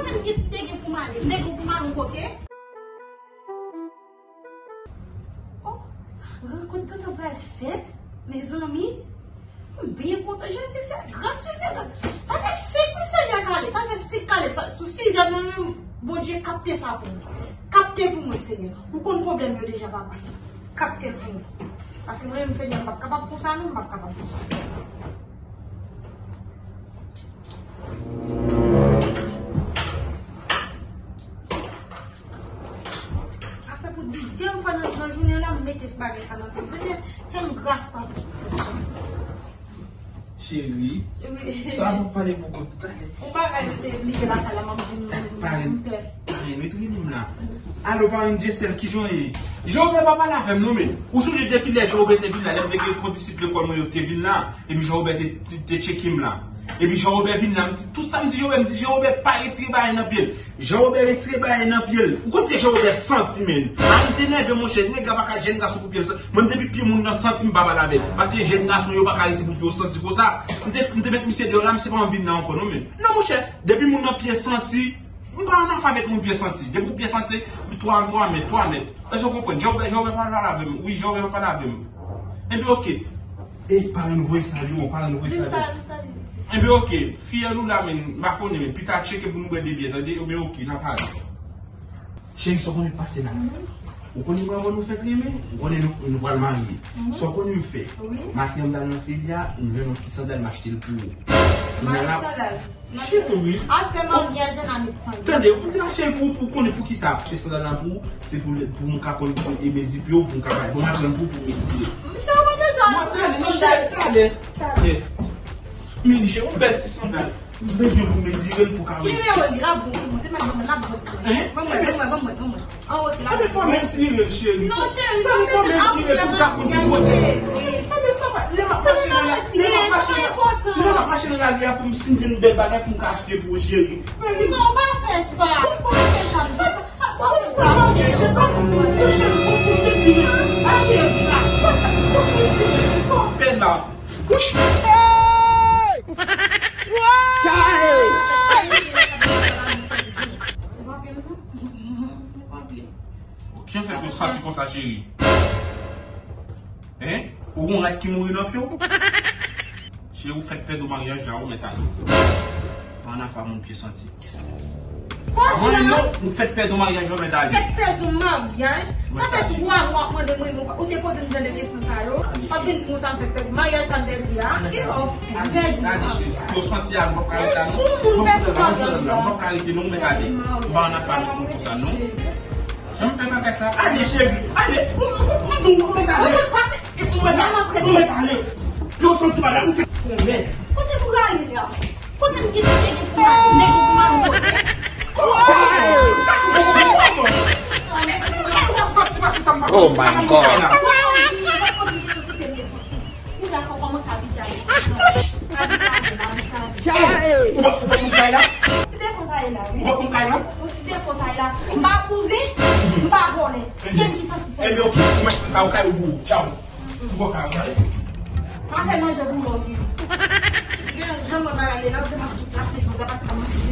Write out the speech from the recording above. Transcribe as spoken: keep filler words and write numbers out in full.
M gen, te gen pou m ale. M te gen pou m ale yon kote. Oh, rankont Tantan pral fèt, mezanmi. M byen kontan, Jezi fè gras, Jezi fè gras. Sa fè senk wi, Senyè, kale. Sa fè senk kale. Sa, sou sizyèm nan, menm Bondye kapte sa pou mwen. Kapte pou mwen, Senyè. Ou konn pwoblèm yo deja, papa. Kapte l pou mwen. Paske mwen menm, Senyè, m p ap kapab konsa, non, m p ap kapab konsa. Sa fè pou dizyèm fwa nan, nan jounen la, m mete bagay sa nan tèt m. Senyè, fè m gras, papa. Cheri, sa nou pale pou kont ou, talè. Yon bagay te rive lakay la, m ap di nou, m pè. Parenn, parenn, wi, rele m la. Alo, parenn Jesèl, kijan w ye? Jean Robert pa pale avè m, non, men. Ou sonje depi lè Jean Robert te vin la, lè m te gen kondisip lekòl mwen yo te vin la, epi Jean Robert te, te tcheke m la. Epi Jean Robert vin la, m di, tout sa m di Jean Robert, m di, Jean Robert pa retire bagay nan pye l. Jean Robert retire bagay nan pye l. Ou konn ke Jean Robert santi, men. A, m te nève, monchè. Nèg la pa ka, jèn gason pou pye l santi. Mwen, depi pye moun nan santi, m pa pale avè l. Paske jèn gason yo pa ka rete pou pye yo santi konsa. M te, m te met misye deyò la, misye pa anvi vin la ankò, non, men. Non, monchè. Depi moun nan pye santi, m pa ann afè avèk moun pye santi. Depi pye santi, twa, twa mèt, twa mèt. Èske w konprann? Jean Robert, Jean Robert pa pale avè m. Wi, Jean Robert pa pale avè m. Enben, oke. Ey, parenn, voye salye w, parenn, voye salye w. Enben, oke. Fiyèl ou la, men, m pa konnen, men pita tcheke pou nou bwè de byè, tande? Enben, oke, n a pale. Cheri, sa w konnen k pase la? Ou konnen mwen, mwen nou fèk renmen? Ou konnen nou, nou pral marye. Sa w konnen m fè? Maten an, m t al nan feri a, m jwenn yon ti sandal, m achte l pou ou. Mari sandal. Cheri, wi. Apre maryaj la, n a met sandal. Tande, ou te achte l pou, pou konnen poukisa achte sandal la pou ou, se pou, pou m ka konn e mezi pye w, pou m ka bay. Bon, m aprann pou, pou mezire. Misye, ou pa bezwen sandal. Talè, talè. Men, cheri, yon bèl ti sandal. M bezwen pou mezire l pou ka wè. Ki nimewo li? L ap bon pou mwen. Te mèt ban mwen, l ap bon pou mwen. Ban mwen, ban mwen, ban mwen, ban mwen. Anwo ki la. Tande fò mezire l, cheri. Non, cheri, tande fò mezire l pou ka konn ki kote. Tande sa, lè m ap mache nan la, lè m ap mache nan, lè m ap mache nan lari a pou m si m jwenn bèl bagay pou m ka achte pou ou, cheri. Non, pa fè sa. Pa fè sa. Pa fè sa, cheri. Fò mezire l. Sa w fè la? Kouch. Hey! Hey! Kijan fè pou w santi konsa, cheri? Hein? Ou gon rat ki mouri nan pye w? Cheri, ou fèk pèdi maryaj la, ou mèt ale. Pa nan afè moun pye santi. Sa w di la? Mwen menm non, ou fèk pèdi maryaj la, ou mèt ale. Fèk pèdi maryaj? Sa fè twa mwa w ap mande mwen, ou te poze m jan de kesyon sa yo. W ap vin di m konsa m fèk pèdi maryaj sa m pèdi a. Ki lè w fèk pèdi maryaj? Yo santi a, mwen pa ka rete non. Mwen pa ka rete non, ou mèt ale. Ou pa nan afè moun konsa non. Janm fè bagay sa. Ale, cheri, ale. Ou, ou, ou, ou mèt ale. Ou mèt ale. Ou mèt ale. Yo santi bagay, ou se konbyen. Kote pou rale a? Kote m kite nèg pou m ale? Nèg pou m ale kote? Oh my God. Ou dakò kòmanse abize avèk sa? Abize avè l, abize avè l. Ou pa, ou pa konn kay la? Ti defo sa ye la, wi. Ou pa konn kay la? Yon ti defo sa ye la. M pa kouzen, m pa vòlè. Kiyès ki santi sa? Ebyen, oke, ou mèt la, ou kay ou pou ou. Tchaw. Ou pa ka gade. Pa fè manje pou mwen, wi. Jan mwen bagay la, se manje tout la, se jodi a, paske pa manje.